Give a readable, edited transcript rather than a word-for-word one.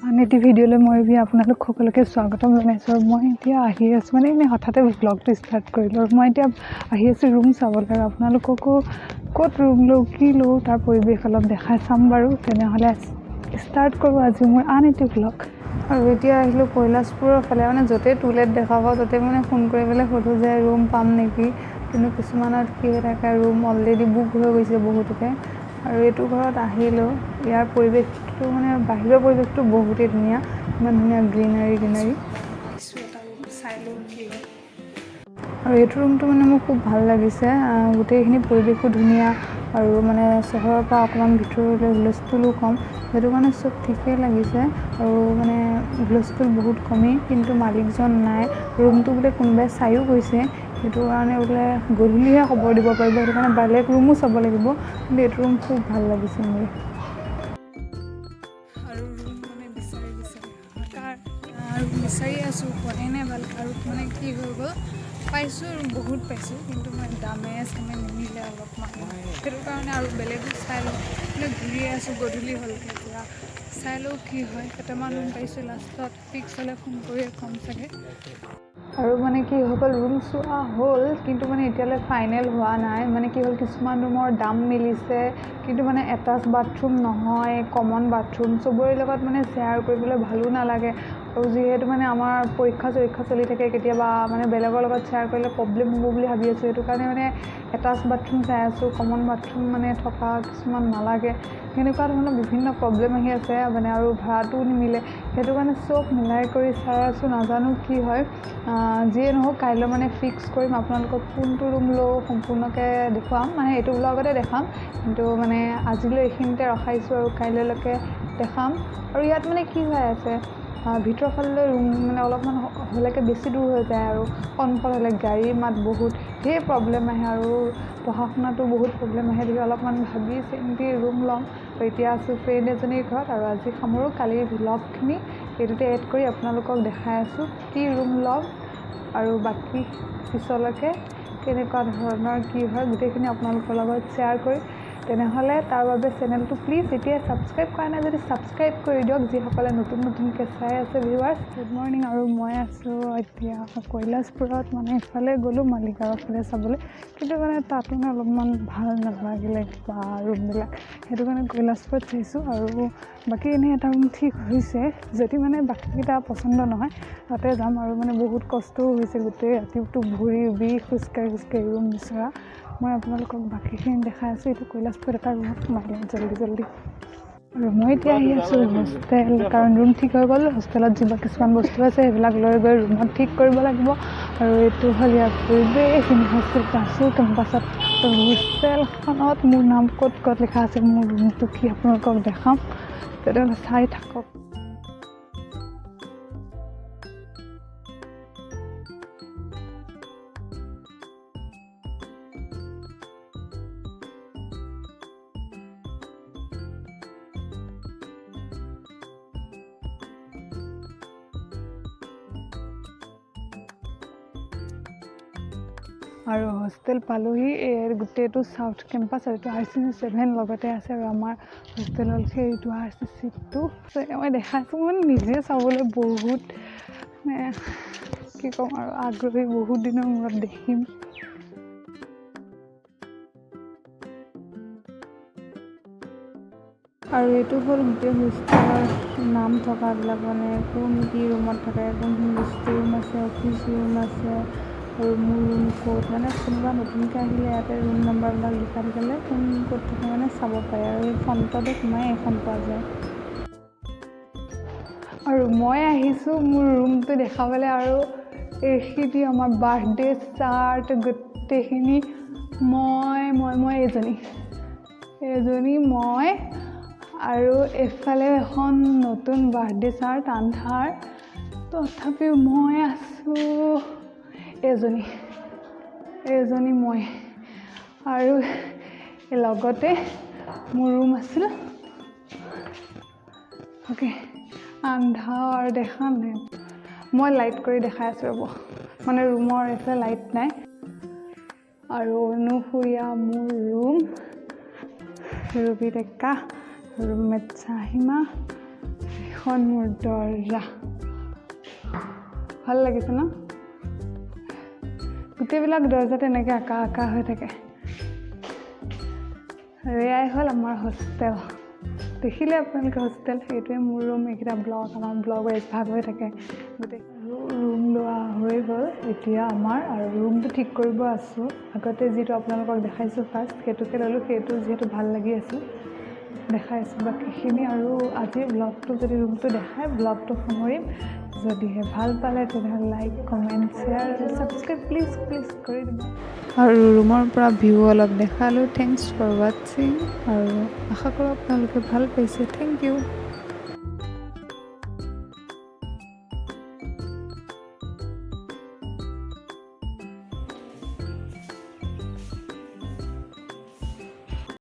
আন এটি ভিডিঅ'লৈ মই ৰিবি আপোনালোক সকলোকে স্বাগতম জনাইছোঁ। আৰু মই এতিয়া আহি আছোঁ, মানে এনেই হঠাতে ভ্লগটো ষ্টাৰ্ট কৰিলোঁ। আৰু মই এতিয়া আহি আছোঁ ৰুম চাবলৈ আৰু আপোনালোককো ক'ত ৰুম লওঁ, কি লওঁ, তাৰ পৰিৱেশ অলপ দেখাই চাম বাৰু। তেনেহ'লে ষ্টাৰ্ট কৰোঁ আজি মোৰ আন এটি ভ্লগ। আৰু এতিয়া আহিলোঁ কৈলাশপুৰৰ ফালে। মানে য'তেই টুলেট দেখা পাওঁ, ত'তে মানে ফোন কৰি পেলাই সোধোঁ যে ৰুম পাম নেকি। কিন্তু কিছুমানত কি হৈ থাকে, ৰুম অলৰেডি বুক হৈ গৈছে বহুততে। আৰু এইটো ঘৰত আহিলোঁ। ইয়াৰ পৰিৱেশটো, মানে বাহিৰৰ পৰিৱেশটো বহুতেই ধুনীয়া, ইমান ধুনীয়া গ্ৰীনাৰী গ্ৰীনাৰী। এটা ৰুম চাই লওঁ কি হয়। আৰু এইটো ৰুমটো মানে মোৰ খুব ভাল লাগিছে। গোটেইখিনি পৰিৱেশো ধুনীয়া আৰু মানে চহৰৰ পৰা অকণমান ভিতৰলৈ, হুলস্থুলো কম, সেইটো কাৰণে চব ঠিকেই লাগিছে। আৰু মানে হুলস্থুল বহুত কমেই, কিন্তু মালিকজন নাই। ৰুমটো বোলে কোনোবাই চায়ো গৈছে, সেইটো কাৰণে বোলে গধূলিহে খবৰ দিব পাৰিব। সেইটো কাৰণে বেলেগ ৰুমো চাব লাগিব, কিন্তু এইটো ৰুম খুব ভাল লাগিছে মোৰ। আৰু ৰুম মানে বিচাৰি বিচাৰি হাহাকাৰ আৰু বিচাৰি আছোঁ, পোৱাই নাই ভালকৈ। আৰু মানে কি হৈ গ'ল, পাইছোঁ, বহুত পাইছোঁ, কিন্তু মানে দামে চামে নিমিলে অলপমান। সেইটো কাৰণে আৰু বেলেগো চাই লওঁ, মানে ঘূৰিয়ে আছোঁ, গধূলি হ'লগৈ পূৰা। চাই লওঁ কি হয়। কেইটামান ৰুম পাইছোঁ, লাষ্টত ফিক্স হ'লে ফোন কৰিয়ে ক'ম চাগে। আৰু মানে কি হৈ গ'ল, ৰুম চোৱা হ'ল, কিন্তু মানে এতিয়ালৈ ফাইনেল হোৱা নাই। মানে কি হ'ল, কিছুমান ৰুমৰ দাম মিলিছে, কিন্তু মানে এটাচ বাথৰুম নহয়, কমন বাথৰুম, চবৰে লগত মানে শ্বেয়াৰ কৰিবলৈ ভালো নালাগে। আৰু যিহেতু মানে আমাৰ পৰীক্ষা চৰীক্ষা চলি থাকে, কেতিয়াবা মানে বেলেগৰ লগত শ্বেয়াৰ কৰিলে প্ৰব্লেম হ'ব বুলি ভাবি আছোঁ। সেইটো কাৰণে মানে এটাচ বাথৰুম চাই আছোঁ, কমন বাথৰুম মানে থকা কিছুমান নালাগে। সেনেকুৱা ধৰণৰ বিভিন্ন প্ৰব্লেম আহি আছে মানে, আৰু ভাড়াটোও নিমিলে। সেইটো কাৰণে চব মিলাই কৰি চাই আছোঁ, নাজানো কি হয়। যিয়ে নহওক, কাইলৈ মানে ফিক্স কৰিম। আপোনালোকক কোনটো ৰুম লওঁ সম্পূৰ্ণকৈ দেখুৱাম, মানে এইটো ব্লগতে দেখাম, কিন্তু মানে আজিলৈ এইখিনিতে ৰখাইছোঁ আৰু কাইলৈলৈকে দেখাম। আৰু ইয়াত মানে কি হৈ আছে, ভিতৰৰ ফাললৈ ৰুম মানে অলপমান হ'লেকে বেছি দূৰ হৈ যায় আৰু সন্মুখত হ'লে গাড়ীৰ মাত বহুত, ধেৰ প্ৰব্লেম আহে আৰু পঢ়া শুনাতো বহুত প্ৰব্লেম আহে দেখি অলপমান ভাবি চিন্তি ৰুম ল'ম। আৰু এতিয়া আছোঁ ফ্ৰেণ্ড এজনীৰ ঘৰত আৰু আজি সামৰোঁ। কালিৰ ভ্লগখিনি এইটোতে এড কৰি আপোনালোকক দেখাই আছোঁ কি ৰুম ল'ম আৰু বাকী পিছলৈকে কেনেকুৱা ধৰণৰ কি হয়, গোটেইখিনি আপোনালোকৰ লগত শ্বেয়াৰ কৰিম। তেনেহ'লে তাৰ বাবে চেনেলটো প্লিজ এতিয়াই ছাবস্ক্ৰাইব কৰা নাই যদি ছাবস্ক্ৰাইব কৰি দিয়ক, যিসকলে নতুন নতুনকৈ চাই আছে ভিউৱাৰ্ছ। Good morning. আৰু মই আছোঁ এতিয়া কৈলাশপুৰত। মানে ইফালে গ'লোঁ মালিগাঁৱৰ ফালে চাবলৈ, কিন্তু মানে তাত মানে অলপমান ভাল নালাগিলে কিবা ৰুমবিলাক। সেইটো কাৰণে কৈলাশপুৰত চাইছোঁ। আৰু বাকী এনেই এটা ৰুম ঠিক হৈছে, যদি মানে বাকীকেইটা পচন্দ নহয় তাতে যাম। আৰু মানে বহুত কষ্টও হৈছে, গোটেই ৰাতিটো ভৰি বিষ খোজকাঢ়ি খোজকাঢ়ি ৰুম বিচৰা। মই আপোনালোকক বাকীখিনি দেখাই আছোঁ। এইটো কৈলাশপুৰত এটা ৰুমত সোমাই লওঁ জল্দি জল্দি। আৰু মই এতিয়া আহি আছোঁ হোষ্টেল, কাৰণ ৰুম ঠিক হৈ গ'ল। হোষ্টেলত যিবোৰ কিছুমান বস্তু আছে, সেইবিলাক লৈ গৈ ৰুমত ঠিক কৰিব লাগিব। আৰু এইটো হ'ল ইয়াৰ পৰিৱেশ, ইউনিভাৰ্চিটিত আছোঁ কেম্পাছত। আৰু হোষ্টেলখনত মোৰ নাম ক'ত ক'ত লিখা আছে, মোৰ ৰুমটো কি আপোনালোকক দেখাম, তেনেহ'লে চাই থাকক। আৰু হোষ্টেল পালোহি। এই গোটেইটো চাউথ কেম্পাছ আৰু এইটো আৰচিচি 7 লগতে আছে। আৰু আমাৰ হোষ্টেল হ'ল সেইটো আৰচিচি 2। মই দেখাইছোঁ, মানে নিজে চাবলৈ বহুত মানে কি ক'ম আৰু আগ্ৰহী, বহুত দিনৰ মূৰত দেখিম। আৰু এইটো হ'ল গোটেই হোষ্টেলৰ নাম থকাবিলাক, মানে কোন কি ৰুমত থাকে, কোনখিনি বস্তু ৰুম আছে, অফিচ ৰুম আছে আৰু মোৰ ৰুম ক'ত। মানে কোনোবা নতুনকৈ আহিলে ইয়াতে ৰুম নাম্বাৰবিলাক লিখা থাকিলে কোন ক'ত থাকে মানে চাব পাৰে। আৰু এই ফ্ৰণ্টতে সোমাই এইখন পোৱা যায়। আৰু মই আহিছোঁ মোৰ ৰুমটো দেখাবলৈ। আৰু এইখিনি আমাৰ বাৰ্থডে চাৰ্ট গোটেইখিনি, মই মই মই এইজনী এজনী মই। আৰু এইফালে এখন নতুন বাৰ্থডে চাৰ্ট, আন্ধাৰ তথাপিও মই আছোঁ, এজনী এজনী মই। আৰু লগতে মোৰ ৰুম আছিল। অ'কে, আন্ধাৰ দেখা নাই, মই লাইট কৰি দেখাই আছোঁ, ৰ'ব। মানে ৰুমৰ এইফালে লাইট নাই। আৰু অনুসূয়া মোৰ ৰুম, ৰুবি ডেকা, ৰুমমেট চাহিমা। এইখন মোৰ দৰ্জা। ভাল লাগিছে ন? গোটেইবিলাক দৰ্জা তেনেকৈ আঁকা আঁকা হৈ থাকে। আৰু এয়াই হ'ল আমাৰ হোষ্টেল। দেখিলে আপোনালোকে হোষ্টেল। সেইটোৱে মোৰ ৰুম। এইকেইটা ব্লক, আমাৰ ব্লক ৱাইজ ভাগ হৈ থাকে গোটেই। আৰু ৰুম লোৱা হৈ গ'ল এতিয়া আমাৰ আৰু ৰুমটো ঠিক কৰিব আছোঁ। আগতে যিটো আপোনালোকক দেখাইছোঁ ফাৰ্ষ্ট, সেইটোকে ল'লোঁ। সেইটো যিহেতু ভাল লাগি আছিল, দেখাই আছোঁ বাকীখিনি। আৰু আজিৰ ব্লগটো যদি ৰুমটো দেখাই ব্লগটো সামৰিম। যদিহে ভাল পালে, তেনেহ'লে লাইক, কমেণ্ট, শ্বেয়াৰ আৰু ছাবস্ক্ৰাইব প্লিজ প্লিজ কৰি দিব। আৰু ৰুমৰ পৰা ভিউ অলপ দেখালোঁ। Thanks for watching আৰু আশা কৰোঁ আপোনালোকে ভাল পাইছে। Thank you.